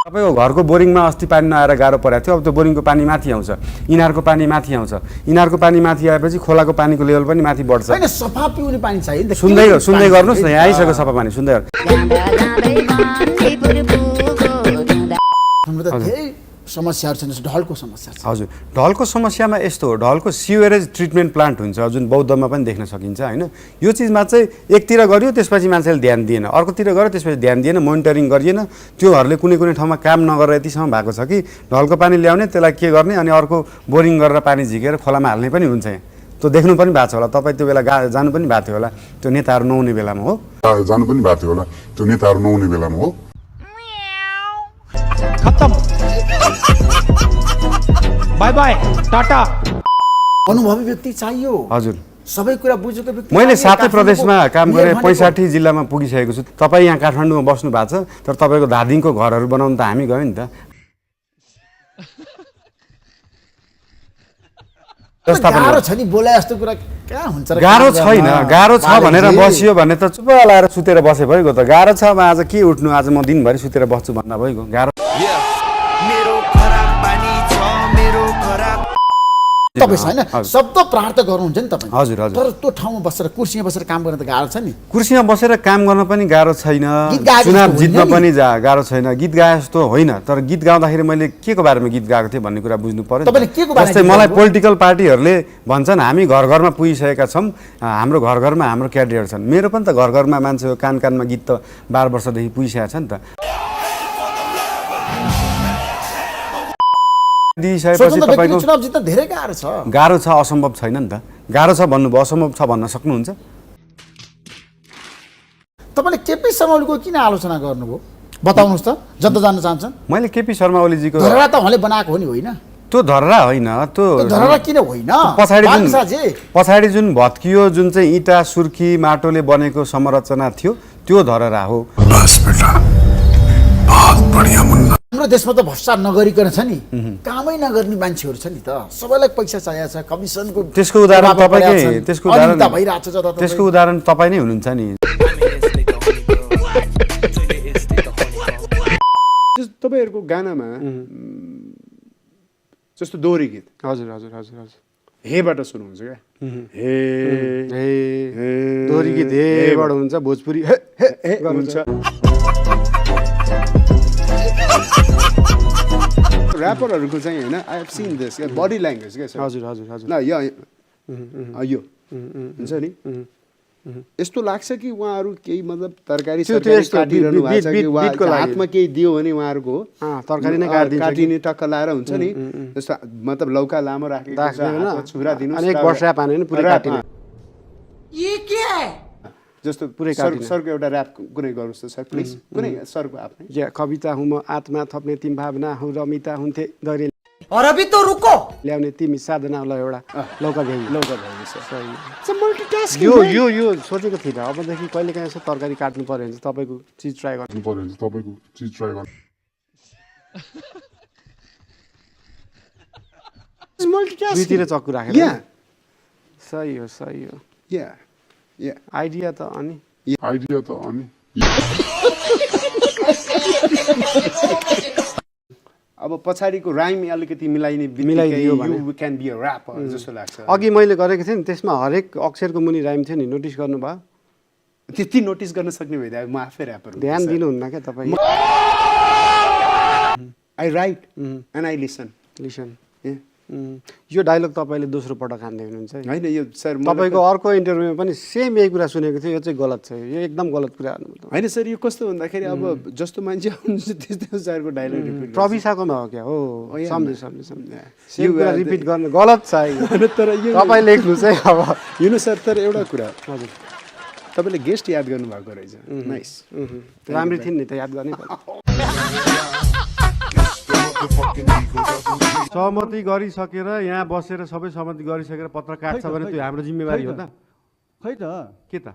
तपाईको घरको बोरिङमा अस्ति पानी नआएर गाह्रो परेको थियो, अब त्यो बोरिङको पानी माथि आउँछ, इनारको पानी माथि आउँछ, इनारको पानी माथि आएपछि खोलाको पानीको लेभल पनि माथि बढ्छ। हैन सफा पिउने पानी चाहियो नि त। सुन्दै गर्नुस् न, यहाँ आइसक्यो सफा पानी, सुन्दै गर्नु। हाम्रो त धेरै समस्याहरु छन्, ढलको समस्या छ। हजुर, ढलको समस्यामा यस्तो हो, ढलको सिवेरेज ट्रिटमेन्ट प्लान्ट हुन्छ जुन बौद्धमा पनि देख्न सकिन्छ हैन। यो चिजमा चाहिँ एकतिर गर्यो त्यसपछि मान्छेले ध्यान दिएन, अर्कोतिर गर्यो त्यसपछि ध्यान दिएन, मोनिटरिङ गरिएन। त्योहरूले कुनै कुनै ठाउँमा काम नगरेर यतिसम्म भएको छ कि ढलको पानी ल्याउने, त्यसलाई के गर्ने, अनि अर्को बोरिङ गरेर पानी झिकेर खोलामा हाल्ने पनि हुन्छ। यहाँ त्यो देख्नु पनि भएको छ होला, तपाईँ त्यो बेला जानु पनि भएको थियो होला, त्यो नेताहरू नहुने बेलामा हो, जानु पनि भएको थियो होला, त्यो नेताहरू नहुने बेलामा हो। खत्म, बाय बाय, टाटा। अनुभवी व्यक्ति चाहियो। हजुर, सबै कुरा बुझेको व्यक्ति। मैले 7 प्रदेशमा काम गरेँ, 65 जिल्लामा पुगिसकेको छु। तपाईँ यहाँ काठमाडौँमा बस्नु भएको छ, तर तपाईँको धादिङको घरहरू बनाउनु त हामी गयौँ नि त। गाह्रो छ नि बोला जस्तो कुरा कहाँ हुन्छ र? गाह्रो छैन, गाह्रो छ भनेर बसियो भने त चुप लाएर सुतेर बसे भइगयो त। गाह्रो छ आज के उठ्नु, आज म दिनभरि सुतेर बस्छु भन्दा भइगयो। गाह्रो तपाईँ हैन शब्द प्रार्थ गर्नुहुन्छ नि तपाईँ। हजुर हजुर। तर त्यो ठाउँमा बसेर कुर्सीमा बसेर काम गर्न त गाह्रो छ नि। कुर्सीमा बसेर काम गर्न पनि गाह्रो छैन, गीत गाएको चुनाव जस्तो जित्न होइन पनि गाह्रो छैन। गीत गाए जस्तो होइन, तर गीत गाउँदाखेरि मैले के को बारेमा गीत गाएको थिएँ भन्ने कुरा बुझ्नु पर्यो। तपाईँले के को बारेमा जस्तै गीत मलाई गाउनुभयो? पोलिटिकल पार्टीहरूले भन्छन् हामी घर घरमा पुगिसकेका छौँ, हाम्रो घर घरमा हाम्रो क्यान्डिडेट छन्। मेरो पनि त घर घरमा मान्छे हो, कान कानमा गीत त 12 वर्षदेखि पुगिसकेको छ नि त। दिइसकेपछि तपाईँको चुनाव जित्न धेरै गाह्रो छ। गाह्रो छ, असम्भव छैन नि त। गाह्रो छ भन्नुभयो, असम्भव छ भन्न सक्नुहुन्छ? तपाईँले केपी शर्मा ओलीको किन आलोचना गर्नुभयो बताउनुहोस् त, जनता जान्न चाहन्छन्। मैले केपी शर्मा ओलीजीको धरहरा त उहाँले बनाएको हो नि, होइन? त्यो धरहरा होइन, त्यो धरहरा किन होइन? पछाडि जुन भत्कियो, जुन चाहिँ इँटा सुर्खी माटोले बनेको संरचना थियो, त्यो धरहरा हो। हाम्रो देशमा त भ्रष्टाचार नगरिकन छ नि, कामै नगर्ने मान्छेहरू छ नि त। सबैलाई पैसा चाहिएको छ, कमिसनको। त्यसको उदाहरण तपाईँकै, त्यसको त्यसको उदाहरण तपाईँ नै हुनुहुन्छ नि। तपाईँहरूको गानामा जस्तो दोहोरी गीत, हजुर हजुर हजुर हजुर, हेबाट सुरु हुन्छ क्या, हे दोहोरी गीत हेबाट हुन्छ, भोजपुरी हे हे हुन्छ। ऱ्यापरहरूको चाहिँ होइन, आई हेभ सिन दिस क्या, बडी ल्याङ्ग्वेज क्या। हजुर हजुर हजुर। ल यो हुन्छ नि, यस्तो लाग्छ कि उहाँहरू केही मतलब तरकारी काटिरहनु भएको छ कि हातमा केही दियो भने उहाँहरूको तरकारी नै काटिने टक्क लाएर हुन्छ नि, जस्तो मतलब लौका लामो राखेको छुरा दिनु, वर्षा पानी नि पुरै काटिने जस्तो पुरै सरको एउटा ऱ्याप कुनै गर्नुहोस् त सर प्लिज, कुनै सरको आफ्नै। कविता हुँ म आत्मा थप्ने तिमी भावना हुँ, रमिता हुन्थे दरे और अभी तो रुको ल्याउने तिमी साधना होला एउटा लौका भ्याइ मल्टिटास्किङ। यो सोचेको थिइनँ। अबदेखि कहिले काहीँ यसो तरकारी काट्नु पर्यो भने चाहिँ तपाईँको चिज ट्राई गर्नु पर्यो भने तपाईँको चिज ट्राई गर्नु। दुईतिर चक्कु राखेर सही हो सही हो। आइडिया त अनि अब पछाडिको राइम अलिकति मिलाइदियो भने you can be a rapper जस्तो लाग्छ। अघि मैले गरेको थिएँ नि, त्यसमा हरेक अक्षरको मुनि राइम थियो नि, नोटिस गर्नुभयो? त्यति नोटिस गर्न सक्ने भइदियो, म आफै र्यापर। ध्यान दिनुहुन्न क्या तपाईँ? I right and I listen. यो डायलग तपाईँले दोस्रो पटक हान्दै हुनुहुन्छ होइन? यो सर तपाईँको अर्को इन्टरभ्यूमा पनि सेम यही कुरा सुनेको थियो, यो चाहिँ गलत छ, यो एकदम गलत कुरा होइन सर। यो कस्तो भन्दाखेरि अब जस्तो मान्छे आउनुहुन्छ त्यस्तै अनुसारको डायलग रिपिट प्रविशाकोमा हो क्या? हो, सम्झे यो कुरा रिपिट गर्न गलत छ तर यो तपाईँ लेख्नुहोस् है। अब यु नो सर, तर एउटा कुरा हजुर, तपाईँले गेस्ट याद गर्नुभएको रहेछ, नाइस, राम्रै थिइन् नि त, याद गर्नै पर्छ। सहमति गरिसकेर यहाँ बसेर सबै सहमति गरिसकेर पत्र काट्छ भने त्यो हाम्रो जिम्मेवारी हो त? खै त के त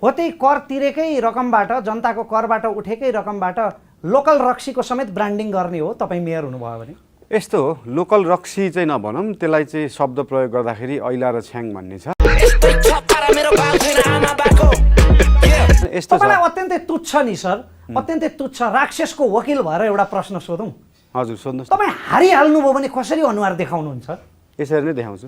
हो त्यही कर तिरेकै रकमबाट, जनताको करबाट उठेकै रकमबाट लोकल रक्सीको समेत ब्रान्डिङ गर्ने हो तपाईँ मेयर हुनुभयो भने? यस्तो हो, लोकल रक्सी चाहिँ नभनौँ, त्यसलाई चाहिँ शब्द प्रयोग गर्दाखेरि ऐला र छ्याङ भन्ने छ। यस्तो छ तपाईँलाई अत्यन्तै तुच्छ नि सर, अत्यन्तै तुच्छ राक्षसको वकिल भएर एउटा प्रश्न सोधौँ। हजुर सोध्नुहोस्। तपाईँ हारिहाल्नुभयो भने कसरी अनुहार देखाउनुहुन्छ? यसरी नै देखाउँछु।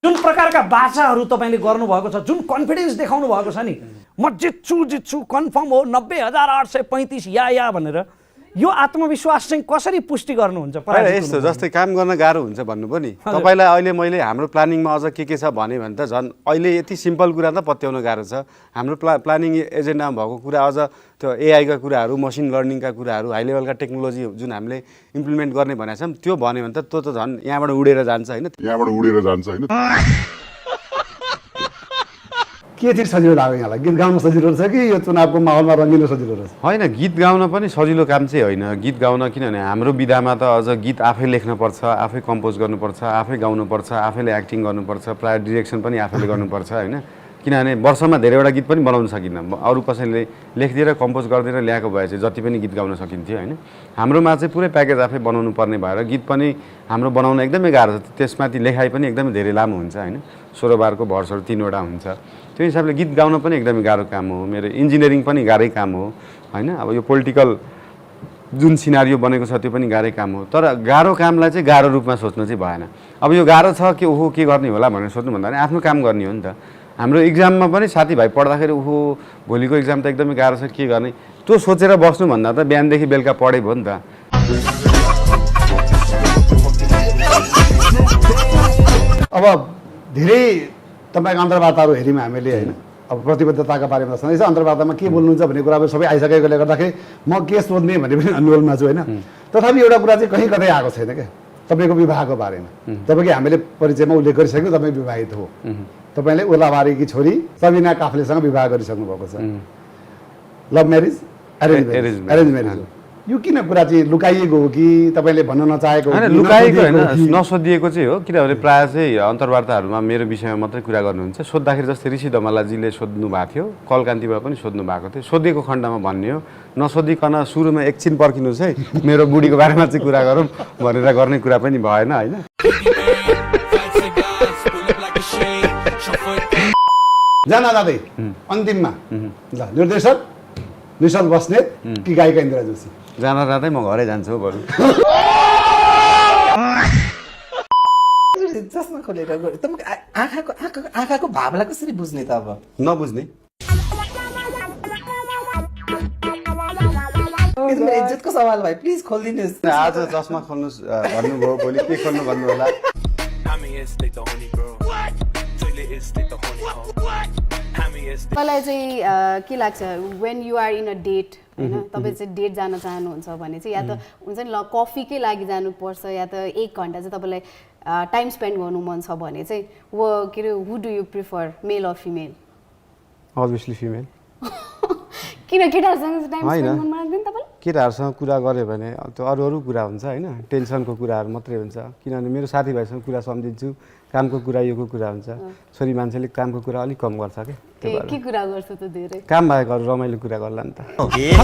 जुन प्रकारका बाचाहरू तपाईँले गर्नुभएको छ, जुन कन्फिडेन्स देखाउनु भएको छ नि, म जित्छु कन्फर्म हो 90,835 या भनेर, यो आत्मविश्वास चाहिँ कसरी पुष्टि गर्नुहुन्छ? यस्तो जस्तै काम गर्न गाह्रो हुन्छ भन्नु पनि तपाईँलाई अहिले मैले हाम्रो प्लानिङमा अझ के छ भने त झन् अहिले यति सिम्पल कुरा त पत्याउन गाह्रो छ। हाम्रो प्लानिङ एजेन्डामा भएको कुरा अझ त्यो एआईका कुराहरू, मसिन लर्निङका कुराहरू, हाई लेभलका टेक्नोलोजी जुन हामीले इम्प्लिमेन्ट गर्ने भनेको छौँ त्यो भन्यो भने त त्यो त झन् यहाँबाट उडेर जान्छ होइन। के चाहिँ सजिलो लाग्यो यहाँलाई? गीत गाउन सजिलो रहेछ कि यो चुनावको माहौलमा रङ्गिन सजिलो रहेछ? होइन, गीत गाउन पनि सजिलो काम चाहिँ होइन। गीत गाउन किनभने हाम्रो विधामा त अझ गीत आफै लेख्नुपर्छ, आफै कम्पोज गर्नुपर्छ, आफै गाउनुपर्छ, आफैले एक्टिङ गर्नुपर्छ, प्रायः डिरेक्सन पनि आफैले गर्नुपर्छ होइन। किनभने वर्षमा धेरैवटा गीत पनि बनाउन सकिन्न, अरू कसैले लेखिदिएर कम्पोज गरिदिएर ल्याएको भए चाहिँ जति पनि गीत गाउन सकिन्थ्यो होइन। हाम्रोमा चाहिँ पुरै प्याकेज आफै बनाउनु पर्ने भएर गीत पनि हाम्रो बनाउन एकदमै गाह्रो छ। त्यसमाथि लेखाइ पनि एकदमै धेरै लामो हुन्छ होइन। 16 बारको भर्सहरू 3वटा हुन्छ। त्यो हिसाबले गीत गाउन पनि एकदमै गाह्रो काम हो। मेरो इन्जिनियरिङ पनि गाह्रै काम हो होइन। अब यो पोलिटिकल जुन सिनारियो बनेको छ त्यो पनि गाह्रै काम हो। तर गाह्रो कामलाई चाहिँ गाह्रो रूपमा सोच्नु चाहिँ भएन। अब यो गाह्रो छ कि ओहो के गर्ने होला भनेर सोध्नु भन्दा पनि आफ्नो काम गर्ने हो नि त। हाम्रो इक्जाममा पनि साथीभाइ पढ्दाखेरि ओहो भोलिको इक्जाम त एकदमै गाह्रो छ के गर्ने त्यो सोचेर बस्नुभन्दा त बिहानदेखि बेलुका पढे भयो नि त। अब धेरै तपाईँको अन्तर्वार्ताहरू हेऱ्यौँ हामीले होइन। अब प्रतिबद्धताका बारेमा सधैँ अन्तर्वार्तामा के बोल्नुहुन्छ भन्ने कुरा सबै आइसकेकोले गर्दाखेरि म के सोध्ने भन्ने पनि अनुरोधमा छु होइन। तथापि एउटा कुरा चाहिँ कहीँ कतै आएको छैन क्या, तपाईँको विवाहको बारेमा। तपाईँको हामीले परिचयमा उल्लेख गरिसक्यौँ तपाईँ विवाहित हो। तपाईँले ओलाबारीकी छोरी सबिना काफ्लेसँग विवाह गरिसक्नु भएको छ। लभ म्यारिज एरेन्ज म्यारिज हो। यो किन कुरा चाहिँ लुकाइएको हो कि तपाईँले भन्न नचाहेको? होइन, लुकाइएको होइन, नसोधिएको चाहिँ हो। किनभने प्रायः चाहिँ अन्तर्वार्ताहरूमा मेरो विषयमा मात्रै कुरा गर्नुहुन्छ। सोद्धाखेरि जस्तै ऋषि धमलाजीले सोध्नु भएको थियो, कलकान्तिबाट पनि सोध्नु भएको थियो। सोधेको खण्डमा भन्ने हो, नसोधिकन सुरुमा एकछिन पर्खिनुहोस् है मेरो बुढीको बारेमा चाहिँ कुरा गरौँ भनेर गर्ने कुरा पनि भएन होइन। जाँदा जाँदै अन्तिममा ल निर्देशक निश्चल बस्नेत कि गायिका इन्दिरा जोशी? जाँदा जाँदै म घरै जान्छु बरु। चस्मा खोलेर तपाईको आँखाको भावलाई कसरी बुझ्ने त? अब नबुझ्ने इज्जतको सवाल भाइ, प्लिज खोलिदिनुहोस्। आज चस्मा खोल्नुहोस् भन्नुभयो, भोलि के खोल्नु भन्नु होला। मलाई चाहिँ के लाग्छ, when you are in a date होइन, तपाईँ चाहिँ डेट जान चाहनुहुन्छ भने चाहिँ या त हुन्छ नि ल कफीकै लागि जानुपर्छ या त 1 घन्टा चाहिँ तपाईँलाई टाइम स्पेन्ड गर्नु मन छ भने चाहिँ के अरे who do you prefer, male or female? Obviously female. किन केटाहरूसँग टाइम स्पेन्ड गर्नु मन लाग्दैन तपाईँलाई? केटाहरूसँग कुरा गऱ्यो भने त्यो अरू कुरा हुन्छ होइन, टेन्सनको कुराहरू मात्रै हुन्छ। किनभने मेरो साथीभाइसँग कुरा सम्झिन्छु, कामको कुरा योको कुरा हुन्छ। छोरी मान्छेले कामको कुरा अलिक कम गर्छ क्या। के कुरा गर्छु त धेरै? काम बाहेक अरू रमाइलो कुरा गर्ला नि त। होइन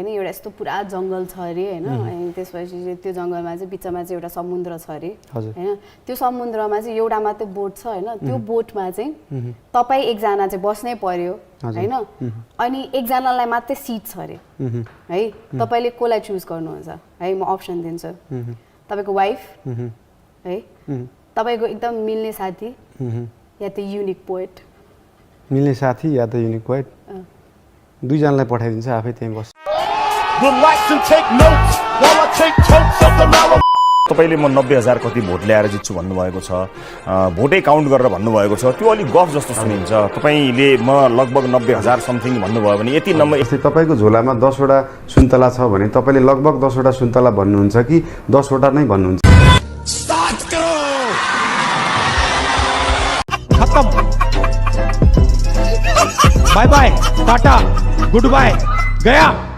एउटा यस्तो पुरा जङ्गल छ अरे होइन, अनि त्यसपछि त्यो जङ्गलमा चाहिँ बिचमा चाहिँ एउटा समुद्र छ अरे होइन। त्यो समुद्रमा चाहिँ एउटा मात्रै बोट छ होइन। त्यो बोटमा चाहिँ तपाईँ एकजना चाहिँ बस्नै पर्यो होइन, अनि एकजनालाई मात्रै सिट छ अरे है। तपाईँले कसलाई चुज गर्नुहुन्छ है? म अप्सन दिन्छु। तपाईँको वाइफ है, तपाईँको एकदम मिल्ने साथी या त युनिक पोएट? मिल्ने साथी या त युनिक पोएट, दुईजनालाई पठाइदिन्छ, आफै त्यहीँ बस्छ। तपाईँले म 90,000 कति भोट ल्याएर जित्छु भन्नुभएको छ, भोटै काउन्ट गरेर भन्नुभएको छ, त्यो अलिक गफ जस्तो सुनिन्छ। तपाईँले म लगभग 90,000 समथिङ भन्नुभयो भने यति नम्बर, तपाईँको झोलामा 10वटा सुन्तला छ भने तपाईँले लगभग 10वटा सुन्तला भन्नुहुन्छ कि 10वटा नै भन्नुहुन्छ? खत्म, बाय बाय, टाटा, गुड बाय, गया।